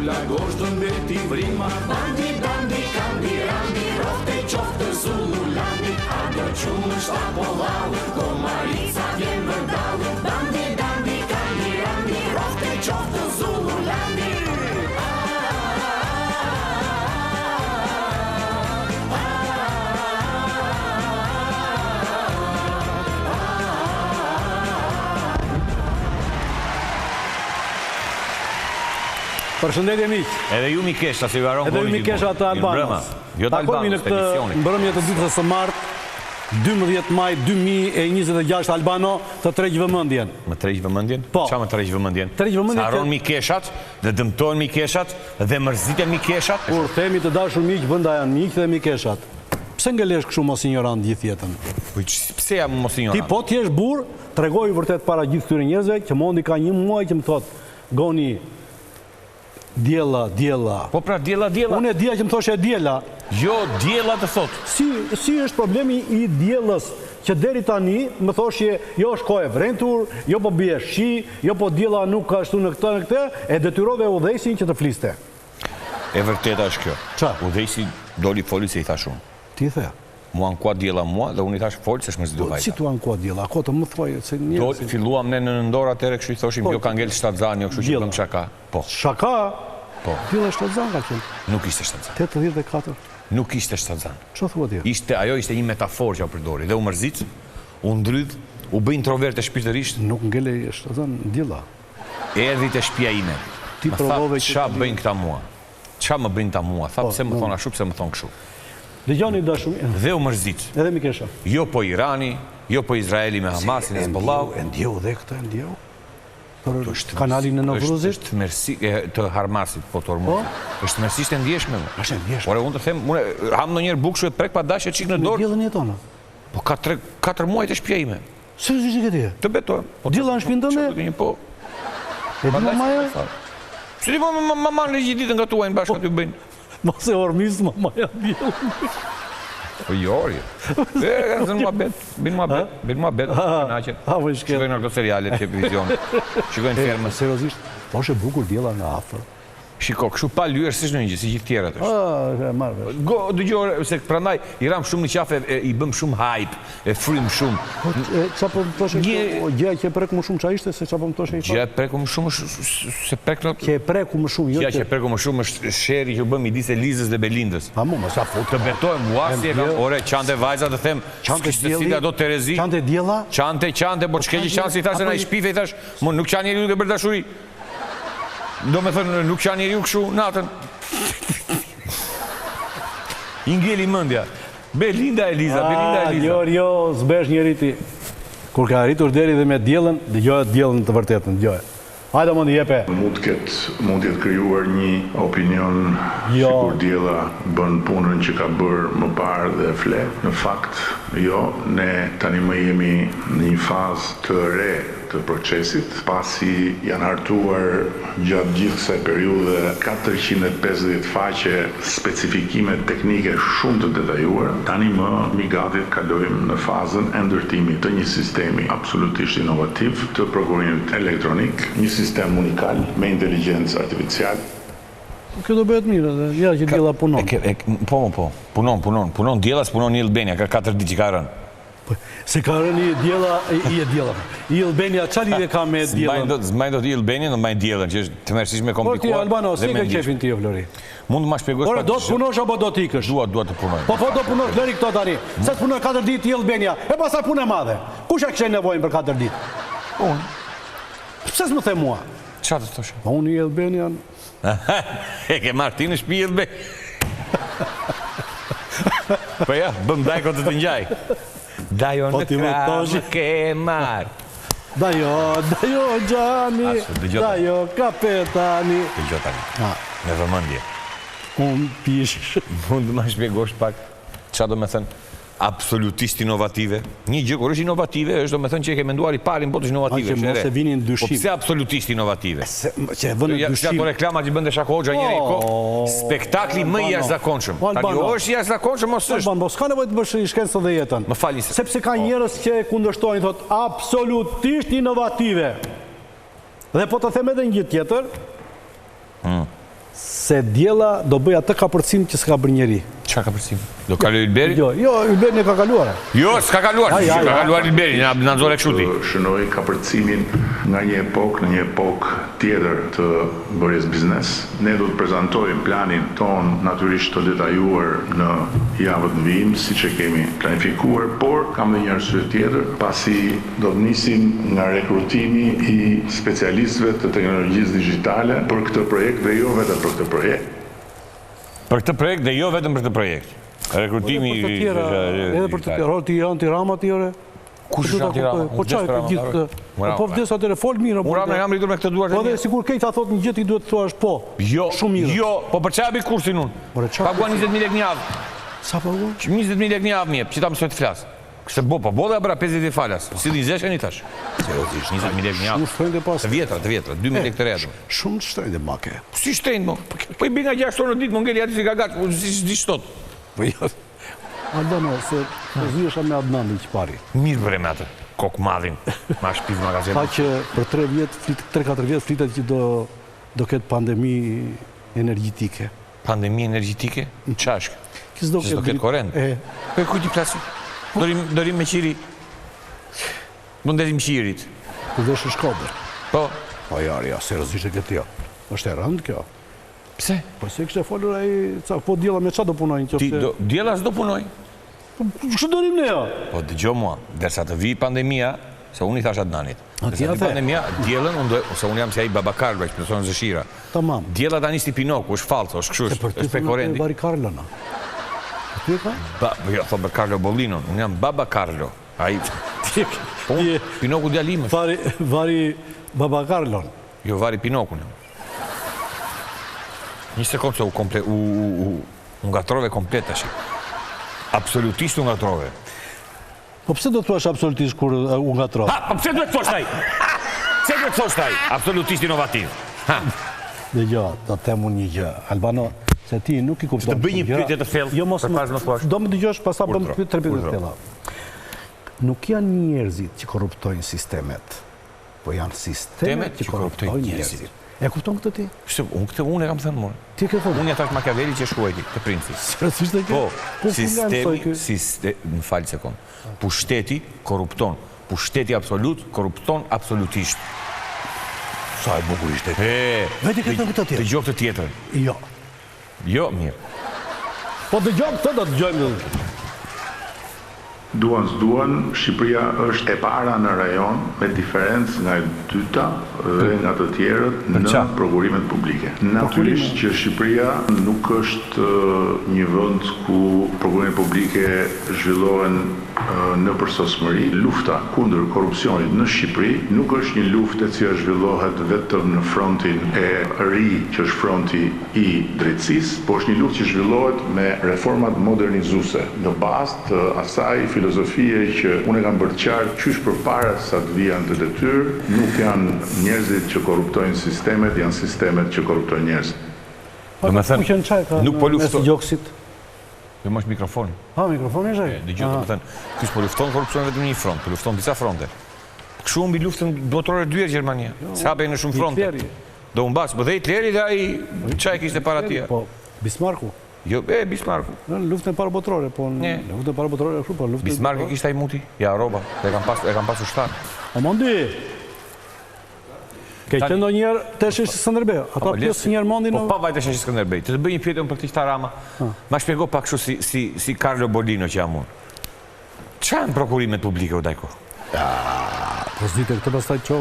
Pula gozhdë mbeti vrima Bandi, bandi, kandi, randi Rroftë e qoftë Zululandi A do qumësht apo lall Gomarica vjen vërdallë Bandi, bandi, kandi, randi Rroftë e qoftë Zululandi Përshëndetje miq. Edhe ju mikesha se ju haron Edhe ju mikesha të Albanos. Jo të Takohemi në Albanos, këtë emisionit. mbrëmje të ditës së martë, 12 maj 2026 Albano, të tërheq vëmendjen. Më tërheq vëmendjen? Po. Ça më tërheq vëmendjen? Tërheq vëmendjen Se haron që- mikeshat dhe dëmtohen mikeshat dhe mërziten mikeshat. Kur themi të dashur miq, brenda janë miq dhe mikeshat. Pse ngelesh kështu mos injorant gjithë jetën? Po pse jam mos injorant? Ti po të jesh burrë, tregoju vërtet para gjithë këtyre njerëzve që Mondi ka një muaj që më thotë Goni Diella, Diella. Po pra Diella, Diella. Unë e dija që më thoshe Diella. Jo, Diella të thotë. Si si është problemi i Diellës që deri tani më thoshje jo është kohë e vrentur, jo po bie shi, jo po Diella nuk ashtu në këtë në këtë, e detyrove udhëheqësin që të fliste. E vërteta është kjo. Ça? Udhëheqësi doli foli se i thashë unë. Ti i the? M'u ankua Diella mua dhe unë i thashë fol se është mërzitur Po vajza. si t'u ankua Diella? Ako të më thuaj se njerëzit. Do filluam ne në nëntor atëherë kështu i thoshim Po, jo ka ngel shtatzan jo kështu që Diella. bëmë shaka. Po. Shaka? Po. Diella shtatzan ka qenë. Nuk ishte shtatzan. 84. Nuk ishte shtatzan. Ç'o thua ti? Ishte ajo ishte një metaforë që u përdori dhe u mërzit, u ndrydh, u bë introverte shpirtërisht. Nuk ngelej shtatzan Diella. Erdhi te shtëpia ime. Ti Më tha provove që ça të bëjnë këta mua? Ça më bëjnë këta mua? Tha Po, pse më në- thonë ashtu, pse më thonë kështu. Dëgjoni dashur. Dhe u mërzit. Edhe mikesha. Jo po Irani, jo po Izraeli me Hamasin, E Hezbollahu. ndjeu, e ndjeu dhe këtë e ndjeu. Për kanalin e Novruzit. Është tmerrësi të Hamasit, po të Hormuzit. Është tmerrësisht e ndjeshme. mo. Është e ndjeshme. Ore unë të them, unë ham ndonjëherë bukë kështu e prek pa dashje çik në Me dorë. Diellën jeton. a? Po ka 3 4 muaj te shtëpia ime. Seriozisht e ke ti? Të betohem. Po Diella në shtëpinë tënde? Çfarë po. E di mamaja? Si di po mama në gjithë ditën gatuajnë bashkë aty bëjnë. Mos e ormis mamaja Diellën. Po jo, jo. E kanë zënë muhabet, bëjnë muhabet, bëjnë muhabet, kënaqen. Ha, po i shkel. Shikojnë ato seriale televizion. Shikojnë fermën. Seriozisht, po është e bukur Diella nga afër. Shiko, kështu pa lyer s'është ndonjë gjë, si gjithë tjerat është. Ah, e marr vesh. Go, dëgjo, se prandaj i ram shumë në qafë, e, i bëm shumë hype, e frym shumë. Po, e, ça po më thoshe Një- kjo, gjëja që e preku më shumë ça ishte, se ça po më thoshe i Gjëja e preku më shumë është se prek në Që e preku më shumë, jo Gjëja që e preku më shumë është sherri që u bë midis Elizës dhe Belindës. Pa mu, mos ja fut. Të betohem, ua si e kam, ore, qante vajza të them, Qante s'kishte dielli, si do Terezi. Qante Diella? Qante, qante, po ç'ke që qan si thash se na i shpife i thash, mo nuk qan njeriu duke bërë dashuri. Do me thënë, nuk qan njeriu kështu natën. I ngeli mendja. Belinda Eliza, Belinda Ah, Eliza. Jo, jo, s'besh njeri ti. Kur ka arritur deri dhe me Diellën, dëgjoje Diellën të vërtetën, dëgjoje. Hajde Mondi jepe. Mund të ketë mund të jetë krijuar një opinion Jo. sikur Diella bën punën që ka bërë më parë dhe fle. Në fakt, jo, ne tani më jemi në një fazë të re të procesit, pasi janë hartuar gjatë gjithë kësaj periudhe 450 faqe specifikime teknike shumë të detajuara, tani më jemi gati të kalojmë në fazën e ndërtimit të një sistemi absolutisht inovativ të prokurimit elektronik, një sistem unikal me inteligjencë artificiale. Kjo do bëhet mirë edhe, ja që Diella punon. E, e, po, po, punon, punon, punon Diella, s'punon e-Albania, ka 4 ditë që ka rënë. Po, se ka rënë i Diella, i e Diella. E-Albania, ça lidhje ka me Diellën? S'mbajnë dot e-Albanian, do mbajnë Diellën, që është tmerrësisht me Por ti, komplikuar. Albano, dhe si me ke ndjeshme. qefin ti, o Flori? Mund të ma shpjegosh Ore, pak do të punosh apo do të ikësh? Dua, dua të punoj. Po, po, do punosh, lëri këto tani. Se të punoj 4 ditë e-Albania, e pastaj punë e madhe. Kush e kishte nevojën për 4 ditë? Unë. Pse s'më the mua? Çfarë të thosha? Po unë e-Albanian. E ke marrë ti në shtëpi e-Albanian. Po ja, bëm dajko të të ngjaj. Dajo Po në ti më krah, thosh- më ke marrë. Dajo, dajo xhani, Ashtu, dëgjo tani. dajo kapetani. Dëgjo tani. Ha, Me vëmendje. unë pish. Mund të ma shpjegosh pak çfarë do me thënë absolutisht inovative. Një gjë kur është inovative është do me thënë që e ke menduar i pari në botë është inovative. A, që është e mos re. e vini në dyshim. Po pse absolutisht inovative? Se, që e vënë në Ja, si dyshim. ato reklama që bënte Shako Hoxha njëri Po, kohë, spektakli më i Albano. jashtëzakonshëm. Po, Tani Albano. o është i jashtëzakonshëm ose s'është. Alban, po s'ka nevojë të bësh shkencën dhe jetën. Më falni se- Sepse ka Po. njerëz që e kundërshtojnë, thotë absolutisht inovative. Dhe po të them edhe një gjë tjetër. Hmm. Se Diella do bëjë atë kapërcim që s'ka bërë njeri. Çfarë kapërcim? Do kalojë Ylberin? Jo, jo, Ylberin e ka kaluar. Jo, s'ka kaluar, si ka kaluar Ylberin, na na nxore kështu ti. Të shënojë kapërcimin nga një epokë në një epokë tjetër të bërjes biznes. Ne do të prezantojmë planin tonë natyrisht të detajuar në javët në vijim, siç e kemi planifikuar, por kam dhe një arsye tjetër, pasi Do të nisim nga rekrutimi i specialistëve të teknologjisë dixhitale për këtë projekt dhe jo vetëm për këtë projekt. Për këtë projekt dhe jo vetëm për këtë projekt. Rekrutimi i të tjera, edhe për të tjera, ti je anti-Rama ti ore? Kush është anti-Rama? Po çaj të gjithë këtë. Po, po vdes atëherë fol mirë. Unë Ramën e kam rritur me këtë duart e mia. Po dhe sikur kej ta thotë një gjë ti duhet të thuash po. Jo, shumë mirë. Jo, po për çfarë bëj kursin unë? Paguan 20000 lekë një javë. Sa paguan? 20000 lekë një javë më jep, që ta mësoj të flas. Kështë bo, po bo dhe bra 50 vjet falas. Si një zeshën i tash. Seriozisht, 20.000 lekë një javë. Shumë shtrenjtë pas. Të vjetra, të vjetra, 2.000 lekë të reja. Shumë të shtrenjtë make. Po si shtrenjtë mo? Po i bi nga 6 orë në ditë, më ngeli aty si gagaç, po si si shtot. Po jo. Albano, se po zihesha me Adnanin që pari. Mirë bëre me atë, kokë madhin, ma shpif ma ka Tha që për 3 vjet, 3-4 vjet flitet që do do ketë pandemi energjitike. Pandemi energjitike? Ça është? Që s'do ketë korrent. Po e kujt i flasim? Do rrim, do rrim me qiri. Do ndezim qirit. Ku do në Shkodër? Po. Po jo, jo, seriozisht e këtë jo. Është e rëndë kjo. Pse? Po se kishte folur ai, ca, po Diella me ça do punojnë qoftë? Ti do, Diella s'do punojë. Po kështu do rrim ne jo. Po dëgjo mua, derisa të vijë pandemia, se unë i thash Adnanit. Derisa të vijë pandemia, Diellën unë do, ose unë jam si ai Baba Carlo që plotëson dëshira. Tamam. Diella tani si Pinoku, është fallco, është kështu, është është pekorendi. Bari Carlo na. Po ty e ka? Ba, po jo, thonë për Carlo Bollinon, unë jam Baba Carlo. Ai Po, Pinoku djali im. Vari, vari Baba Carlon. Jo, vari Pinokun. Një sekondë se u komple u u u u ngatrove komplet tash. Absolutisht u ngatrove. Po pse do të thuash absolutisht kur u ngatrove? Ha, po pse duhet të thuash ai? Pse duhet të thuash ai? Absolutisht inovativ. Ha. Dëgjo, do të them unë një gjë. Albano, se ti nuk i kupton. Të bëj një pyetje të thellë. Jo, mos më thuash. Do më dëgjosh, pastaj bëm tre pyetje të thella. Nuk janë njerëzit që korruptojnë sistemet. Po janë sistemet që korruptojnë njerëzit. E kupton këtë ti? Pse unë këtë unë e kam thënë more. Ti ke thënë. Unë ia thash Machiavelli që e shkruajti, te Princi. Seriozisht e ke? Po, po sistemi, sistemi, më fal sekond. Pushteti korrupton. Pushteti absolut korrupton absolutisht. Sa e bukur ishte. E, Vetë ke thënë këtë ti. Dëgjo këtë tjetër. Jo. Jo, mirë. Po dëgjo këtë do të dëgjojmë. Duan s'duan, Shqipëria është e para në rajon me diferencë nga e dyta dhe nga të tjerët në prokurimet publike. Natyrisht që Shqipëria nuk është një vend ku prokurimet publike zhvillohen në përsosmëri. Lufta kundër korrupsionit në Shqipëri nuk është një luftë e cila zhvillohet vetëm në frontin e ri që është fronti i drejtësisë, po është një luftë që zhvillohet me reformat modernizuese, në bazë të asaj filozofie që unë e kam bërë të qartë qysh përpara sa të vija në këtë detyrë, nuk janë njerëzit që korruptojnë sistemet, janë sistemet që korruptojnë njerëzit. Domethënë, nuk po lufton. Jo, më është mikrofoni. Ha, mikrofoni është ai? Dëgjo, domethënë, ky s'po lufton korrupsionin vetëm në një front, po lufton disa fronte. Kështu humbi luftën botërore dy herë Gjermania. Jo, Se hapej në shumë fronte. Do humbas, po dhe Hitleri dhe ai ça e kishte para tij. Po, Bismarku. Jo, e Bismarku. Në luftën e parë botërore, po në luftën e parë botërore kështu, po luftën. Bismarku kishte ai muti, ja roba, e kam pas e kam pas ushtar. O Mondi. Ke qenë ndonjëherë te sheshi Skënderbej? Ata po, pyes një herë Mondin. Po pa vajte sheshi Skënderbej. Të të bëj një pyetje unë për këtë që tha Rama. Ma shpjego pak kështu si si si Carlo Bollino që jam unë. Ça janë prokurimet publike o Dajko? Po s'dite këtë pastaj ço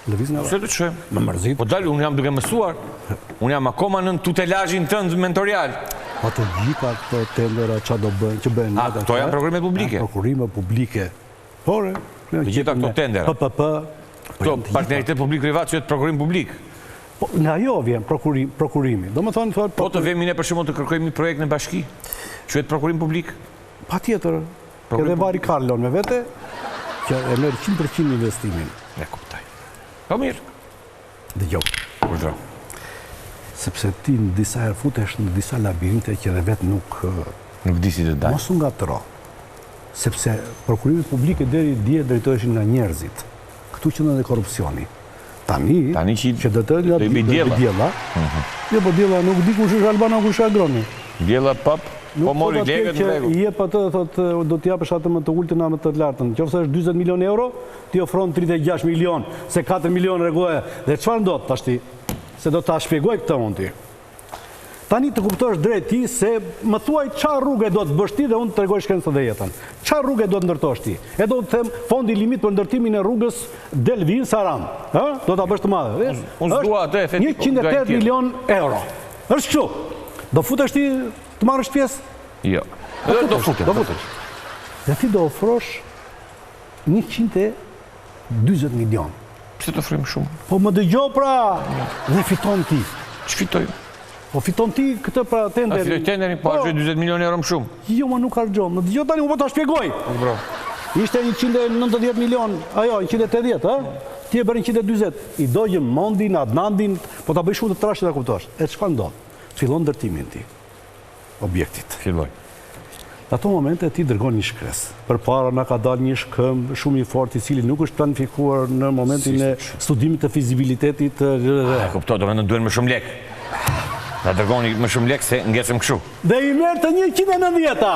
lëviz nga. Pse të çojmë? Më mërzit. Po dal, unë jam duke mësuar. Unë jam akoma nën tutelazhin tënd mentorial. Po të gjitha këto tendera ça do bëjnë, që bëjnë A, këto janë prokurime publike? Prokurime publike. Por, të gjitha këto tendera. PPP. Po Këto partneritet publik-privat quhet prokurim publik. Po, nga ajo vjen prokurim, prokurimi. Domethënë, thotë... Po të vemi ne për shembull të kërkojmë një projekt në bashki, quhet prokurim publik? Patjetër, edhe vari Karlon me vete, që e merr 100% investimin. E kuptoj. Po mirë. Dëgjo. Urdhro. Sepse ti në disa herë futesh në disa labirinte që dhe vetë nuk... Nuk di si të dalë. Mos u ngatro. Sepse prokurimet publike deri dje drejtoheshin nga njerëzit. Këtu qëndron dhe korrupsioni. Tani, Tani që, që do të do i bëj Diella. Diella. Mhm. Jo, po Diella nuk di kush është Albana, kush është Agroni. Diella pap, po mori lekët në rregull. I jep atë, thotë, do t'i japësh atë më të ultën a më të lartën. Qoftë se është 40 milion euro, ti ofron 36 milion, se 4 milion rregulloje. Dhe çfarë ndodh tashti? Se do ta shpjegoj këtë unë ti. Tani të kuptosh drejt ti se më thuaj ça rruge do të bësh ti dhe unë të tregoj shkencën dhe jetën. Ça rruge do të ndërtosh ti? E do të them fondi limit për ndërtimin e rrugës Delvinë Sarandë. Ë? Do ta bësh të madhe. Unë s'dua atë e the ti. 108 milion euro. Është kështu. Do futesh ti të marrësh pjesë? Jo. Do do futem. Do futesh. Dhe ti do ofrosh 140 milion. Pse të ofrojmë shumë? Po më dëgjo pra, dhe fiton ti. Ç'fitoj? Po fiton ti këtë pra tenderin. A fitoj tenderin, po harxhoj 40 milion euro më shumë. Jo, ma nuk harxhon. Më dëgjo tani, unë po ta shpjegoj. Po bro. Ishte 190 milion, ajo, 180, ë? Ti e bëre 140. I dogjëm Mondin, Adnandin, po ta bëj shumë të trashë ta kuptosh. E çfarë ndodh? Fillon ndërtimin ti. objektit. Filloi. Në ato momente ti dërgon një shkresë. Përpara na ka dalë një shkëmb shumë i fortë i cili nuk është planifikuar në momentin e studimit të fizibilitetit të E kuptoj, domethënë duhen më shumë lekë. Na dërgoni më shumë lekë se ngecëm kështu. Dhe i merr të 190-ta.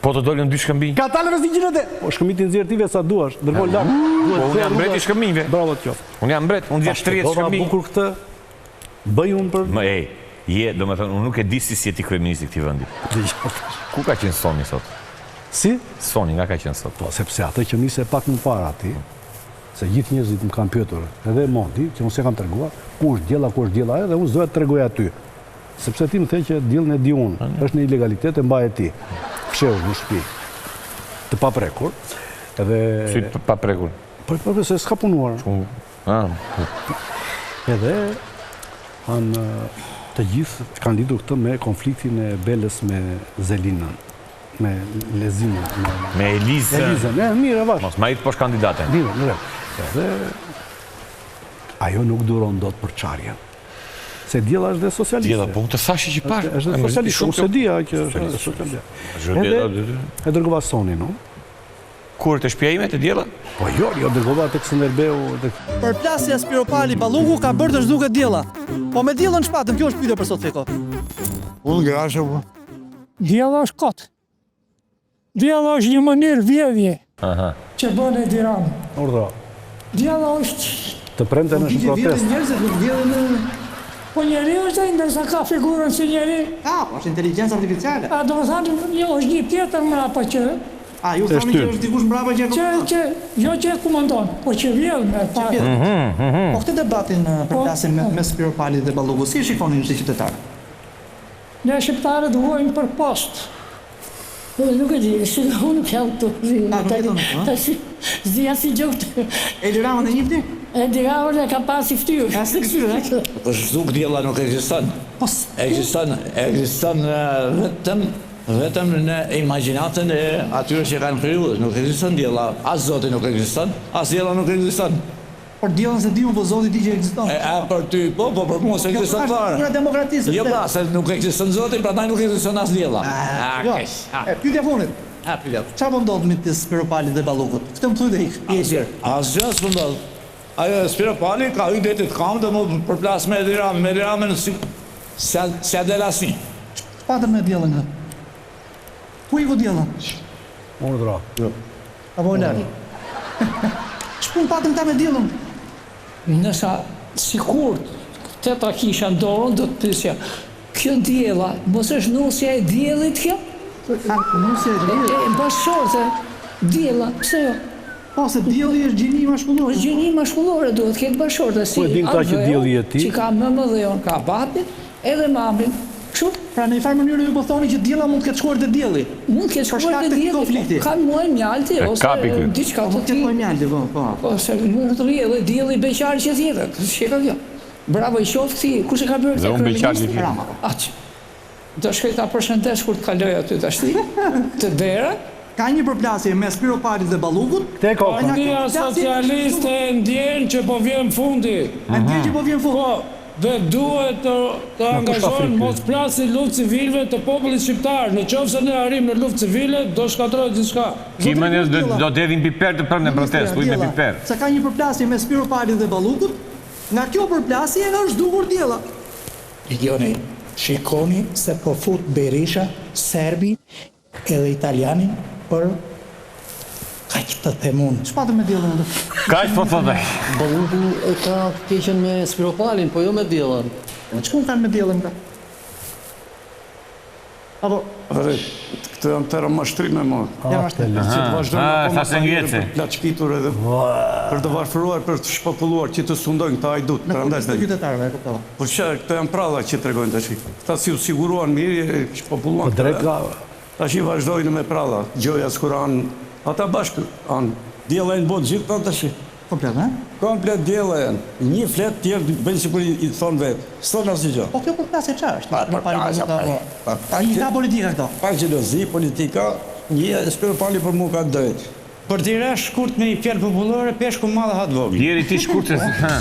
Po të dolën dy shkëmbinj. Ka dalë vetë 180. Po shkëmbinjtë i nxjerr ti vetë sa duash, dërgon lart. Po unë jam mbret i shkëmbinjve. Bravo të qoftë. Unë jam mbret, unë nxjerr 30 shkëmbinj. Bukur këtë. Bëj unë për... Më ej, je, domethënë, unë nuk e di si s'je ti kryeministri i këtij vendi. Ku ka qenë Soni sot? Si? Soni, nga ka qenë sot? Po, sepse atë që nise pak më para ti, se gjithë njerëzit më kanë pyetur, edhe Mondi, që unë s'e kam treguar, ku është Diella, ku është Diella, edhe unë s'doja të tregoj aty. Sepse ti më the që Diellën e di unë, është në ilegalitet e mbaje ti. Fshehur në shtëpi. Të paprekur. Edhe Si të paprekur? Po, po, po, se s'ka punuar. Ah. Edhe anë të gjithë kanë lidhur këtë me konfliktin e Belës me Zelinën, me Lezinën, me, me Elizën. Elizën, e mirë e vash. Mos ma hidh poshtë kandidaten. Mirë, mirë. Edhe ajo nuk duron dot përçarjen. Se Diella është dhe socialiste. Diella, po unë të thashë që parë. Është dhe socialiste, unë s'e dija që është socialiste. Edhe e dërgova Sonin, unë. Kur te shpia ime te Diella? Po jo, jo dërgova tek Skënderbeu, tek Përplasja Spiropali Balluku ka bërë të zhduket Diella. Po me Diellën ç'patëm, kjo është pyetja për sot Fiko. Unë grashe po. Diella është kot. Diella është një mënyrë vjedhje. Aha. Që bën Edi Rama. Urdhëro. Diella është Të premten është në protestë. Njerëzit nuk vjedhin Po njeri është ai ndërsa ka figurën si njeri. Ka, po është inteligjencë artificiale. A domethënë, jo, është një tjetër mbrapa që A, ju thoni që është dikush mbrapa që e komandon? Që, që, jo që e komandon, po që vjedh me pa. Që vjedh. Mhm, mhm. Po këtë debatin po, përplasjen me, mes Spiropalit dhe Ballukut, si e shikoni si qytetar? Ne shqiptarët vuajmë për post. Po nuk e di, si unë nuk jam këtu. A, nuk jeton këtu, a? Tash, s'di asnjë gjë këtu. Edi Ramën e njihni? Edi Ramën e kam pa si fytyrë. As në fytyrë, a? Po zhduk Diella nuk ekziston. Po, ekziston, ekziston vetëm Vetëm në imagjinatën e atyre që e kanë krijuar, nuk ekziston Diella, as Zoti nuk ekziston, as Diella nuk ekziston. Për Diellën s'e di unë, po Zoti di që ekziston. E, a për ty po, po për mua s'ekziston fare. Kjo është demokracisë. Jo pra, se nuk ekziston Zoti, prandaj nuk ekziston as Diella. A, jo. keq. E, pyetja e fundit. A, pyetja. Çfarë po ndodh midis Spiropalit dhe Ballukut? Këtë më thuaj dhe ik. Je i lirë. Asgjë s'po ndodh. Ajo Spiropali ka hyrë deri te këmbët dhe m'u përplas me Edi Ramën, me Edi Ramën si s'ia s'ia del asnjë. Ç'patën me Diellën këta? Ku iku Diella? Urdhëro. Jo. Apo larg. Ç'punë patën këta me Diellën? Nësa sikur këtë ta kisha në dorë, do të pyesja, kjo Diella, mos është nusja e diellit kjo? A, nusja e diellit? E, bashkëshorte, Diella, pse jo? Po, se dielli është gjini mashkullore. Është gjini mashkullore, duhet të ketë bashkëshorte, si Po e din këta që dielli je ti? Që ka mëmëdheun, ka babin, edhe mamin. Kështu? Pra në një farë mënyre ju po thoni që Diella mund të ketë shkuar te dielli. Mund të ketë shkuar te dielli, po ka muaj mjalti ose diçka të tillë. Mund të ketë muaj mjalti, po, po. Po se mund të rrijë edhe dielli beqar që thirret, ç'e ka kjo? Bravo i qoftë këtij, kush e ka bërë këtë kryeministër? Rama. Aq. Do shkoj ta përshëndes kur të kaloj aty tashti, te dera. Ka një përplasje mes Spiropalit dhe Ballukut. Këtë e ka. Partia Socialiste e ndjen që po vjen fundi. E ndjen që po vjen fundi. Po. Dhe duhet të të angazhohen mos plasi luftë civile të popullit shqiptar. Në qoftë se ne arrijmë në luftë civile, do shkatërrohet gjithçka. Ki mendje do do hedhin piper të premten në protestë, ujë me piper. Se ka një përplasje mes Spiropalit dhe Ballukut, nga kjo përplasje është zhdukur Diella. Dëgjoni, shikoni se po fut Berisha serbi Edhe italianin për kaq të them unë. Ç'patën me Diellën atë? Kaq po thotë ai. Balluku e ka të keqen me Spiropalin, po jo me Diellën. Po ç'punë kanë me Diellën këta? Apo Ore, këto janë tëra mashtrime mo. Janë mashtrime. Që të vazhdojnë akoma sa karrierën për të plaçkitur edhe për të varfëruar, për të shpopulluar, që të sundojnë këta hajdutë. Në kurriz të qytetarëve, e kuptova. Po ça, këto janë pralla që tregojnë tashi. Këta si u siguruan mirë, e shpopulluan Po drejt ka. Tashi vazhdojnë me pralla, gjoja sikur anë, ata bashkë anë. Diella janë bo gjithë këta tashi. Komplet, ë? Komplet diella janë. Një flet, tjerët bëjnë sikur i thonë vetë. S'thonë asnjë gjë. Po kjo përplasje ça është? Përplasje, po. Ka politika këto. Pak xhelozi, politika, një Spiropali për mua ka të drejtë. Për t'i ra shkurt me një fjalë popullore, peshku i madh ha të voglin. Bjeri ti shkurt se ha.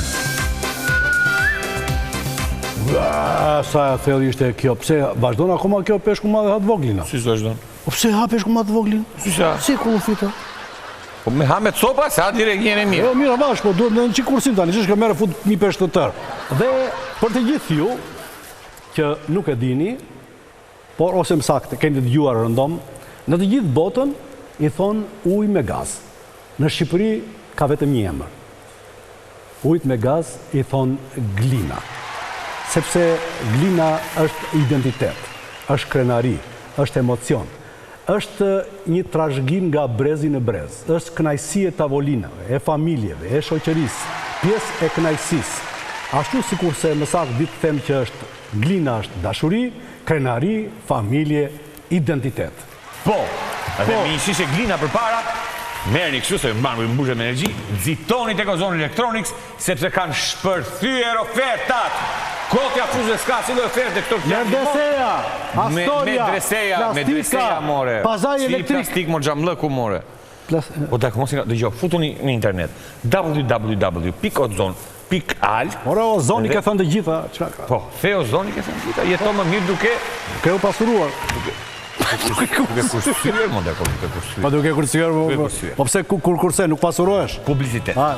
Sa e thellë ishte kjo, pse vazhdon akoma kjo peshku i madh ha të voglin? Si s'vazhdon? Po pse ha peshku i madh të voglin? Si s'ha? Si kullufita? Po me ha me copa, se ha direkt njën e mirë. Jo, mirë, bash, po duhet në një kursim tani, që shka merr fut një peshk të tërë. Dhe për të gjithë ju, që nuk e dini, Por ose më saktë, keni dëgjuar rëndom, në të gjithë botën i thonë ujë me gaz. Në Shqipëri ka vetëm një emër. Ujit me gaz i thonë Glina. Sepse Glina është identitet, është krenari, është emocion, është një trashëgim nga brezi në brez, është kënaqësi e tavolinave, e familjeve, e shoqërisë, pjesë e kënaqësisë. Ashtu sikurse më saktë di të them që është Glina është dashuri, krenari, familje, identitet. Po, edhe me një shishe Glina përpara, merrni kështu se mban ju mbushet me energji, nxitoni tek Ozon Electronics sepse kanë shpërthyer ofertat. Kot ja fus s'ka asnjë lloj oferte këto janë Medreseja, Astoria, medreseja, plastika, more. Pazari elektrik. Si plastik mo xhamllëku more. Po dak mos i ka, dëgjo, futuni në internet www.ozon Pik al. Ore Ozoni ke thënë të gjitha, çka ka? Po, the Ozoni ke thënë të gjitha, jeto më mirë duke Duke u pasuruar. Duke duke kursyer, mo deko, duke kursyer. Po duke kursyer, po, po, po pse kur kursen nuk pasurohesh? Publicitet. Ha.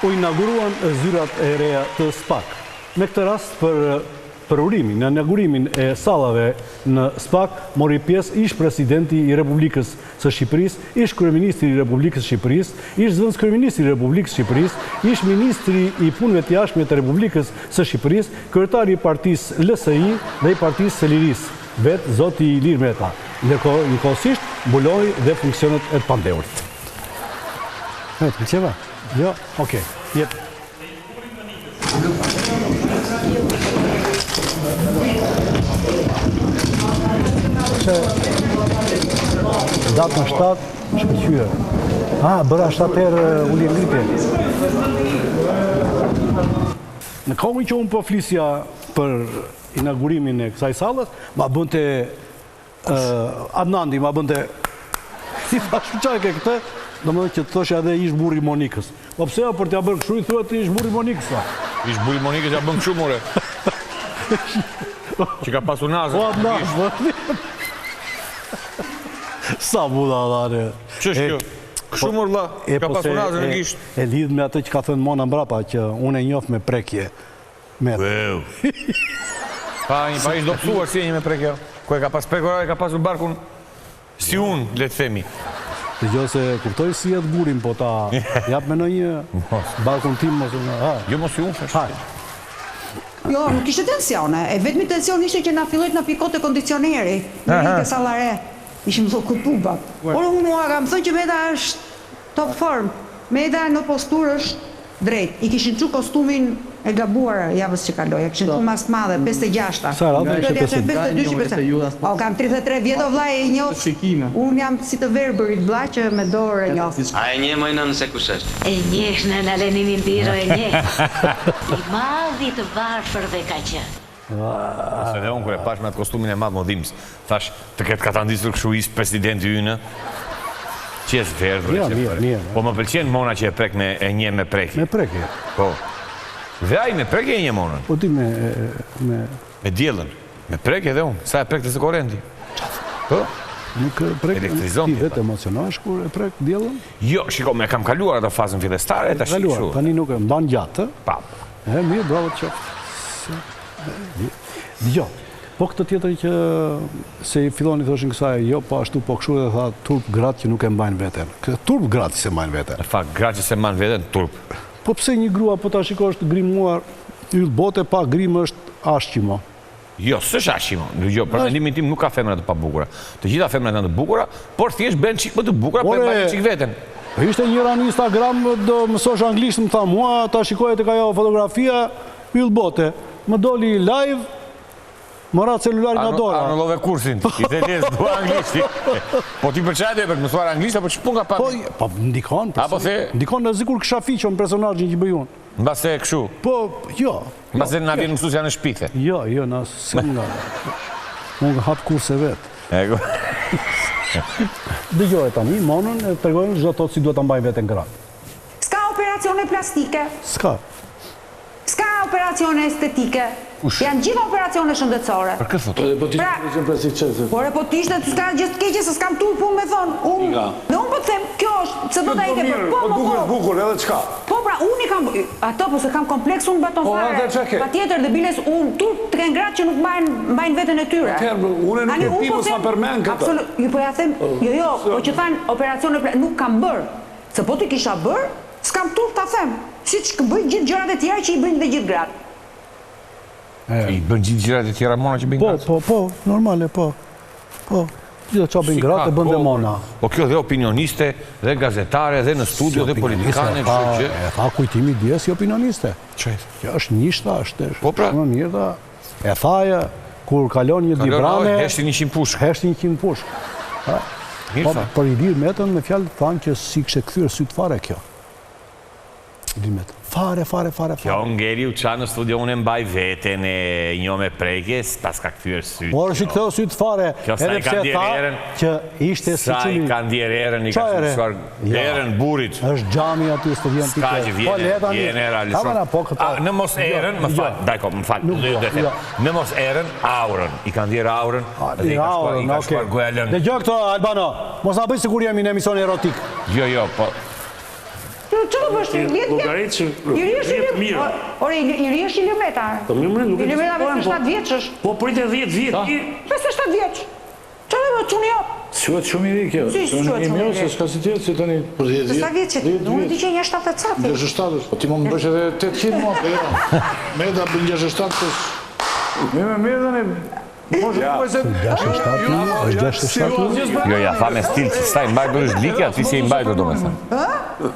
U inauguruan zyrat e reja të SPAK. Me këtë rast për përurimin, në inaugurimin e sallave në SPAK mori pjesë ish-presidenti i Republikës së Shqipërisë, ish-kryeministri i Republikës së Shqipërisë, ish-zëvendëskryeministri i Republikës së Shqipërisë, ish-ministri i Punëve të Jashtme të Republikës së Shqipërisë, kryetari i partisë LSI dhe i Partisë së Lirisë. Vetë zoti Ilir Meta, ndërkohë njëkohësisht mbuloi dhe funksionet e të pandehurit. E, të pëlqeva? Jo? Okej. Jep. Se datën 7 shkëlqyer. Ah, bëra 7 herë ulje ngritje. Në kohën që unë po flisja për inaugurimin e kësaj sallës, ma bënte Adnandi, ma bënte si thashë ça e ke këtë, domethënë që të thosha edhe ish burri i Monikës. Po pse jo për t'ia bërë kështu i thuhet ish burri i Monikës. Ish burri i Monikës ja bën kështu more. Që ka pasur nazën. Po Adnan, po. Sa budallare. Ç'është kjo? Kështu mor vlla, ka po pasur nazën në gisht. E lidh me atë që ka thënë Mona mbrapa që unë e njoh me prekje. Me. Wow. Pa një pa ish dobësuar si e një me prekje. Ku e ka pas prekur e ka pasur barkun si unë, le të themi. Dëgjo se kuptoj si hedh gurin, po ta jap me ndonjë barkun tim mos unë. Ha. Jo mos si unë thash. Ha. Jo, nuk ishte tensione. E vetmi tension ishte që na filloi të na pikonte kondicioneri. Në rritje sallare. Ishim ku tuba. Por unë ua kam thënë që Meta është top form. Meta në posturë është drejt. I kishin çu kostumin e gabuar javës që kaloi. Ja kishin çu masë të madhe, 56-ta. Sa radhë ishte 52 Po kam 33 vjet o vlla e njoh. Unë jam si të verbërit vlla që me dorë e njoh. A e njeh moj nënë se kush është? E njeh nëna Leninin Biro e njeh. I madhi i të varfërve ka qenë. Se dhe unë kur e pash me atë kostumin e madh m'u dhimbs. Thash, të ketë katandisur kështu ish presidenti ynë. Që e verdhë, Ja, mirë, mirë. Po më pëlqen Mona që e prek me e njeh me prekje. Me prekje. Po. Dhe ai me prekje e njeh Monën. Po ti me me me Diellën. Me prekje edhe unë, sa e prek të zë korrenti. Po? Nuk e prek. Elektrizon. Ti vetë emocionohesh kur e prek Diellën? Jo, shiko, me kam kaluar atë fazën fillestare, tash kështu. Tani nuk e mban gjatë, ë? Pa. E mirë, bravo të qoftë. Dëgjo. Po këtë tjetër që se i fillon i thoshin kësaj, jo po ashtu po kështu dhe tha turp gratë që nuk e mbajnë veten. Kë turp gratë që s'e mbajnë veten. Në fakt, gratë që s'e mbajnë veten, turp. Po pse një grua po ta shikosh të grimuar yll bote pa grim është ashqimo. Jo, s'është ashqimo. Dëgjo, për mendimin tim nuk ka femra të pabukura. Të gjitha femrat janë të bukura, por thjesht bëhen çik më të bukura, po e mbajnë çik veten. Po ishte njëra në Instagram do mësosh anglisht më tha mua, ta shikoje tek ajo fotografia yll bote. Më doli live Më ra celulari nga dora. Anullove kursin, i the le s'dua anglisht. Po ti për çfarë do për të mësuar anglisht apo ç'punë ka pa? Po, po ndikon. Apo the ndikon në sikur kisha fiqon personazhin që bëj unë. Mbase kështu. Po, jo. Mbase na vjen mësuesja në shtëpi the. Jo, jo, na s'e nga. Unë hap kurse vet. Ego. Dëgjoje tani, Monën e tregojnë ç'do thotë si duhet ta mbajnë veten gratë. S'ka operacione plastike. S'ka. S'ka operacione estetike. Janë gjitha operacione shëndetësore. Për kë thotë? Po ti pra, operacion plastik çfarë? Por e po të ishte s'ka gjë të keqe se s'kam turp unë me thon. Unë dhe unë po të them, kjo është, se do ta ikë për po po po dukesh po. bukur edhe çka. Po pra unë i kam ato po se kam kompleks unë Baton Po, fare. atëherë çka ke? Patjetër dhe biles unë turp të kenë gratë që nuk mbajnë mbajnë veten e tyre. Atëherë unë nuk Tani e unë di po mos ma them përmend këtë. Absolut, ju po ja them, jo jo, po që thanë operacione nuk kam bërë. Se po t'i kisha bërë, S'kam turp ta them, siç bëj gjithë gjërat e tjera që i bëjnë dhe gjithë gratë. I bën gjithë gjërat e tjera Mona që bëjnë po, gratë? Po, po, normale, po. Po. Gjithë çfarë bëjnë gratë e bën dhe Mona. Po kjo dhe opinioniste, dhe gazetare, dhe në studio, dhe politikane, kështu që... E tha Kujtimi dje si opinioniste. Që? Kjo është njishta, është po pra. shumë mirë, tha. E tha ajo, kur kalon një dibrane... Heshti 100 pushkë. Heshti 100 pushkë. Mirë po, tha. Për Ilir Metën, me fjalë thanë që s'i kishte kthyer sytë fare kjo. Ilir Metën. Fare, fare, fare, fare. Kjo ngeli u ça në studio, unë e mbaj veten e njoh me prekje, s'paska kthyer sytë. Por s'i ktheu sytë fare, Kjo sa edhe i ka pse ndjerë tha erën, që ishte si sa i çuni. ka ndjerë erën, i ka Ça ere? lëshuar Ja. erën burrit. Është xhami aty s'të vjen S'ka pikë. që vjen, Po le tani. vjen era, Ta lëshon. mëna, po këto. A, në mos erën, më Jo, fal, Dajko, më fal, Nuk do dua, të them. jo. Në mos erën, aurën. I ka ndjerë aurën dhe i ka shkuar, i ka shkuar goja lëng. Dëgjo këto Albano, mos na bëj sikur jemi në emision erotik. Jo, jo, po Ç'do të bësh ti? 10 vjet. Llogarit që I ri është 10 Ilir. mirë. Ore, i ri është Ilir Meta. Po mirë, mirë, nuk e Ilir Meta diskutojmë, 57 vjeç është. Po prite 10 vjet. 57 vjeç. Çfarë do çuni jot? S'quhet shumë i ri kjo. Si s'quhet shumë i ri? Se s'ka si tjetë, si tani për 10 vjet. Sa vjeç je ti? Unë di që je 70 ca. 67. Po ti më bësh edhe 800 mua, po jo. Meta bën 67, po. Mirë, mirë tani. Mos e se 67, është 67. Jo, ja tha me stil që s'ta i mbajtur është likja, ti si i mbajtur domethënë. Ë?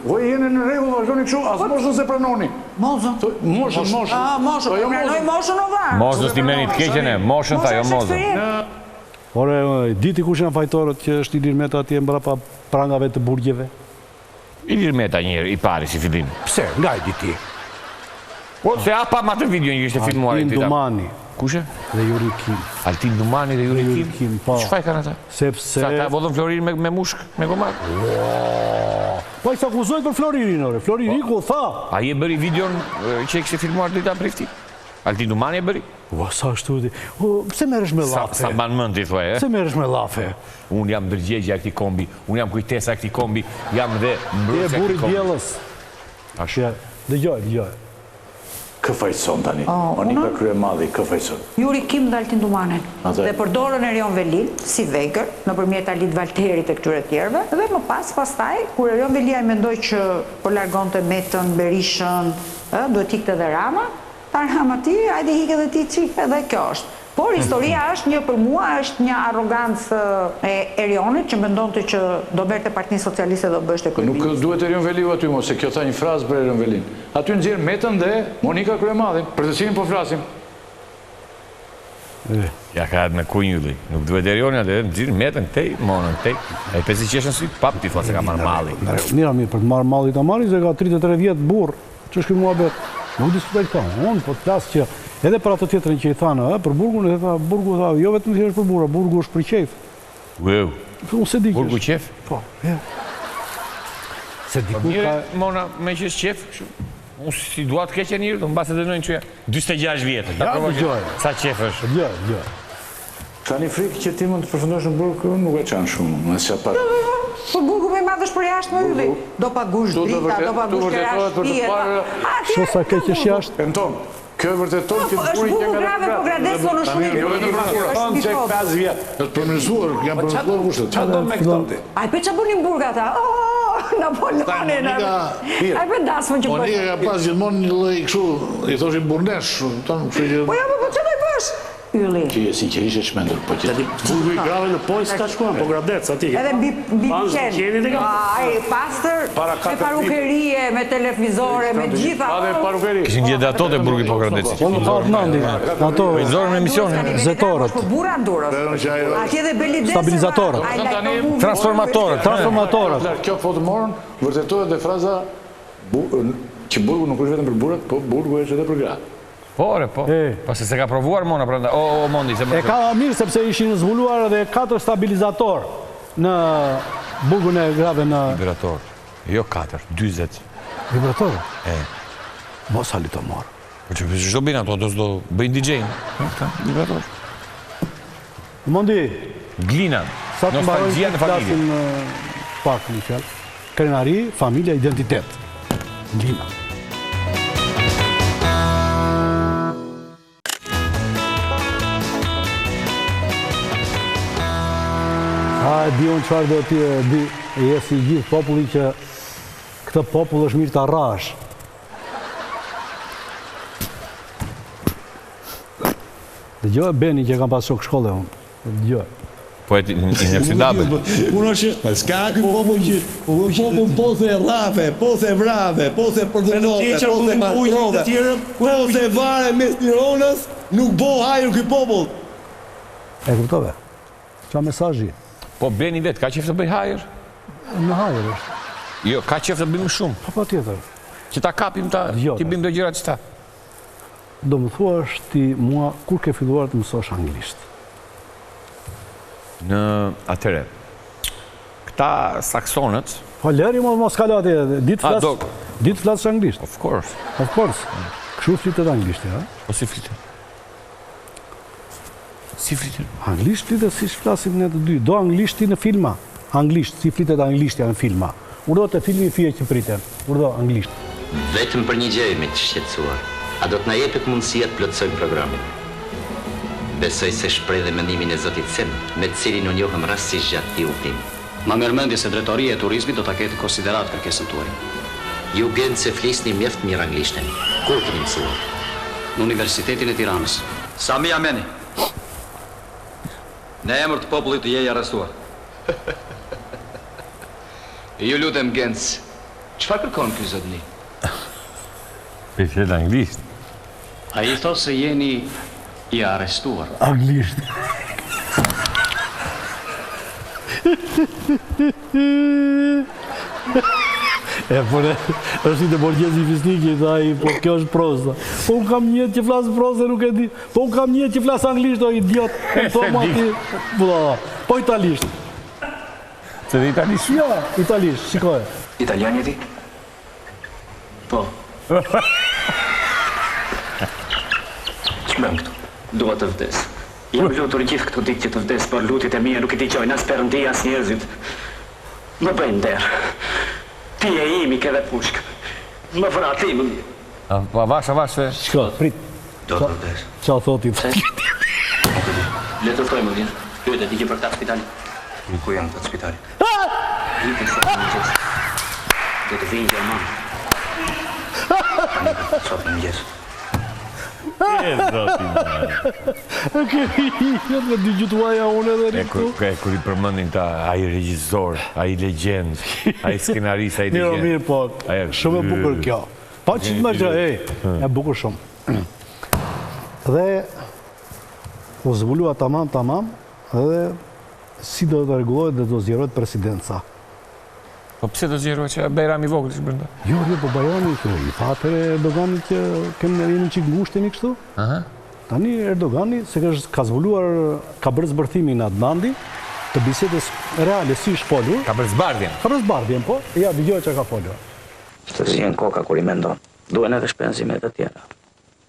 Po jeni në rregull, vazhdoni kështu, as po- moshën s'e pranoni. Moshën. Moshën, moshën. Ah, moshën. Po jo Pranoj moshën o vlla. Moshën s'ti merrni të keqen e, moshën tha jo moshën. Ore, di ti kush janë fajtorët që është Ilir Meta atje mbrapa prangave të burgjeve? Ilir Meta një herë i pari si fillim. Pse? Nga e di ti? Po se a pa atë videon që ishte filmuar Altin Dumani. Kush e? Dhe Juri Kim. Altin Dumani dhe Juri Kim. Kim, po. Çfarë kanë ata? Sepse Se ata vodhën floririn me me mushk, me gomar. Po ai s'akuzohet për floririn, ore. Floriri Po. ku tha? Ai e bëri videon që e kishte filmuar Dritan Prifti. Altin Dumani e bëri. Ua, sa ashtu ti. O, pse merresh me Sa llafe? sa mban mend ti thuaj, e? Pse merresh me llafe? Unë jam ndërgjegja e këtij kombi, unë jam kujtesa e këtij kombi, jam dhe Ti je mbrojtësja e burri këtij kombi. Diellës. Ashtu. Dëgjoj, dëgjoj. Kë fajson tani? Oh, Monika unë? Kryemadhi, kë fajson? Juri Kim dhe Altin Dumanin. Atë. Dhe përdorën Erion Velin si vegël nëpërmjet Alit Valterit e këtyre tjerëve dhe më pas pastaj kur Erion Veliaj mendoi që po largonte Metën, Berishën, ë, duhet ikte dhe Rama, tha Rama ti, hajde ik edhe ti çik edhe kjo është. Por historia është një për mua është një arrogancë e Erionit që mendonte që do merrte Partinë Socialiste dhe do bëheshte Po nuk kryeministër. duhet Erion Veliu aty mo, se kjo tha një frazë për Erion Velin. Aty nxjerr Metën dhe Monika Kryemadhin, për të cilin po flasim. Ja ka me kunj ylli. Nuk duhet Erioni atë, nxjerr Metën këtej, Monën këtej. Ai pesi qeshën sy, pap ti thua se ka marrë malli. Mira, mirë, për të marrë malli ta marri, se ka 33 vjet burr. Ç'është ky muhabet? Nuk diskutoj këto. Unë po të flas që Edhe për atë tjetrën që i thanë, ë, për burgun, e tha, burgu tha, jo vetëm thjesht për burra, burgu është për qejf. Ueu. Unë s'e di. Burgu qejf? Po, ja. Se diku po ka... Mona, meqë është qejf, kështu. Unë s'i dua të keqen njeriut, unë mbase dënojnë që 46 vjetë. Ja, dëgjoj. Sa qejf është. Dëgjoj, dëgjoj. Tani frikë që ti mund të përfundosh në burg, nuk e çan shumë, me sa pa. Jo, jo, jo. Po burgu më i madh është përjashta mo Ylli. Do pagush drita, do pagush qira shtëpie. Sho sa keq është jashtë. Enton, kjo e vërteton që po, burri është burgu grave po Gradec thonë shumë i Jo vetëm për burra. Është çek 5 vjet. Është përmirësuar, janë përmirësuar kushtet. Çfarë do me këto ti? Ai pe çfarë bënin burg ata? Oh, Napoleonin. Ai pe dasmën që bënë. Monika ka pas gjithmonë një lloj kështu, i thoshin burrnesh, kupton, kështu që Po ja, po, po çfarë do i bësh? Ylli. Ti je sinqerisht e çmendur, po që Burgu i grave në Pojë s'ka shkuar, po Gradec aty. Edhe mbi mbi liqen. Ai pastër me parukerie, me televizore, me gjitha. Pa dhe parukeri. Kishin gjetë ato te burgu i Pogradecit. Po në ka Nandi, ato Po i nxorën në emision. Zetorët. Po burra në Durrës. Atje dhe Beli Desër. Stabilizatorët. Transformatorët. Transformatorët. Kjo foto morën, vërtetohet dhe fraza që burgu nuk është vetëm për burrat, po burgu është edhe për gratë. Po, ore, po. Po se s'e ka provuar Mona prandaj. O, o Mondi, se më. E ka mirë sepse ishin zbuluar edhe katër stabilizatorë në burgun e grave në Vibrator. Jo katër, 40. Vibrator. E. Mos ali të morë. Po që çdo bëjnë ato, do s'do bëjnë DJ-n. Këta, vibrator. Mondi. Glina. Sa të Nostalgjia në familje. Flasim pak një fjalë. Krenari, familja, identitet. Glina. A e di unë çfarë do ti e di, e je si gjithë populli që këtë popull është mirë ta rrahësh. Dëgjoje Beni që e kam pas shok shkolle unë. Dëgjoje. Po e inoksidabël. Unë është Pa s'ka ky popull që po popull po se rrafe, po se vrave, po se përdhunove, po se mashtrove, po se vare mes Tironës, nuk bo hajër ky popull. E kuptove? Ça mesazhi? Po Beni vetë, ka qef të bëj hajër? Në hajër është. Jo, ka qef të bëjmë më shumë. Po patjetër. Që ta kapim ta, t'i bëjmë do gjëra që ta. Do më thuash ti mua kur ke filluar të mësosh anglisht? Në atëre. Këta saksonët. Po lëri mo mos kalo atje, di të flas. Di të flasësh anglisht. Of course. Of course. Kështu flitet anglisht, ha? Po si flitet? Si flitet? Anglisht flitet siç flasim ne të dy. Do anglisht ti në filma. Anglisht, si flitet anglishtja në filma. Urdhëro te filmi Fije që priten. Urdhëro anglisht. Vetëm për një gjë jemi të shqetësuar, a do të na jepet mundësia të plotësojmë programin? Besoj se shpreh dhe mendimin e zotit Sem, me të cilin u njohëm rastësisht gjatë këtij udhëtimi. Ma merr mendja se drejtoria e turizmit do ta ketë në konsideratë kërkesën tuaj. Ju Genc e flisni mjaft mirë anglishten. Ku e keni mësuar? Në Universitetin e Tiranës. Sami Ameni. Në emër të popullit je i arrestuar. Ju lutem Genc, çfarë kërkon ky zotni? Po flet anglisht. Ai thotë se jeni i arrestuar. Anglisht. E po ne, është një borgjezi fisniki, tha ai, po kjo është proza. Po unë kam një jetë që flas prozë, nuk e di. Po unë kam një jetë që flas anglisht, o idiot. Po mua ti, po italisht. Se dhe italisht? Jo, italisht, shikoje. Italian je ti? Po. Ç'bën këtu? Dua të vdes. Jam lutur gjithë këto ditë që të vdes, por lutjet e mia nuk i dëgjojnë as Perëndia as njerëzit. Më bëj nder. Ti je imi, ke dhe pushkë. Më vra ti më mirë. Po avash, avash se... Shiko, prit. Do të vdes. Ça thoti? Le të thoj më vjen. Pyet e di që për këta spitalit. Ku janë këta të spitalit? Ikën sot në mëngjes. Do të vijnë gjermanë. Sot në mëngjes. E zoti. E kemi jo me dy gjytuaja unë edhe E kur, e kur i përmendin ta, ai regjisor, ai legjend, ai skenarist, ai Mirë, legjend. mirë, po, shumë e bukur kjo. Po që të më gjë, ej, e bukur shumë. Dhe u zbulua tamam, tamam, dhe si do të rregullohet dhe do zgjerohet presidenca. Po pse do zgjerohet që Bajram i vogël është brenda? Jo, jo, po Bajrami që i tha atëherë Erdoganit që kemi jemi çik ngushtë jemi kështu. Aha. Tani Erdogani se ka ka zbuluar, ka bërë zbërthimin Adnandi të bisedës reale si është folur. Ka bërë zbardhjen. Ka bërë zbardhjen, po. Ja, dëgjoje çka ka folur. Të zien koka kur i mendon. Duhen edhe shpenzime të tjera.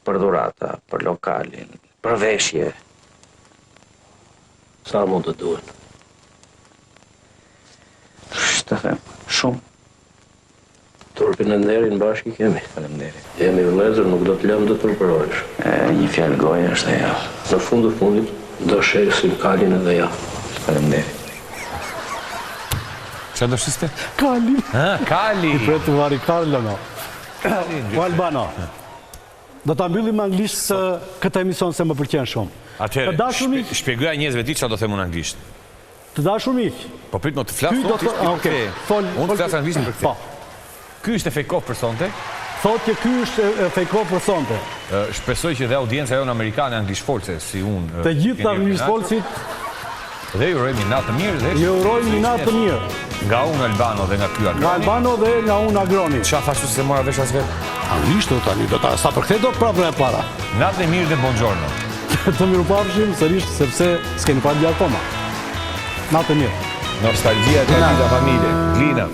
Për dhurata, për lokalin, për veshje. Sa mund të duhen? Ç'të them, shumë. Turpin e nderin bashkë i kemi. Faleminderit. Jemi vëllezër, nuk do të lëmë të turpërohesh. E, një fjalë goje është ajo. Në fund të fundit, do shesim kalin edhe ja. Faleminderit. Çfarë do shiste? Kalin. Ha, kali. I pret të vari Karlo, no. Po Albano. Do ta mbyllim me anglisht këtë emision se më pëlqen shumë. Atëherë, Të dashur miq, shpjegoja njerëzve ti çfarë do them unë anglisht. Të dashur miq. Po prit mo të flas Ky do të, ah, okay. Fol, unë të flas anglisht për këtë. Po. Ky ishte fake off për sonte. Thotë që ky është fake off për sonte. Shpresoj që dhe audienca jonë amerikane anglisht folëse si unë. Të gjithë anglisht folësit Dhe ju urojmë një natë të mirë dhe Ju urojmë një natë të mirë. Nga unë Albano dhe nga ky Agroni. Nga Albano dhe nga unë Agroni. Çfarë thashë se mora vesh as vetë? Anglisht do tani do ta sa përkthej do prapë e para. Natën e mirë dhe buongiorno. Të mirupafshim sërish sepse s'keni parë gjë akoma. Natë e mirë. Nostalgjia e Glina familje. Glina.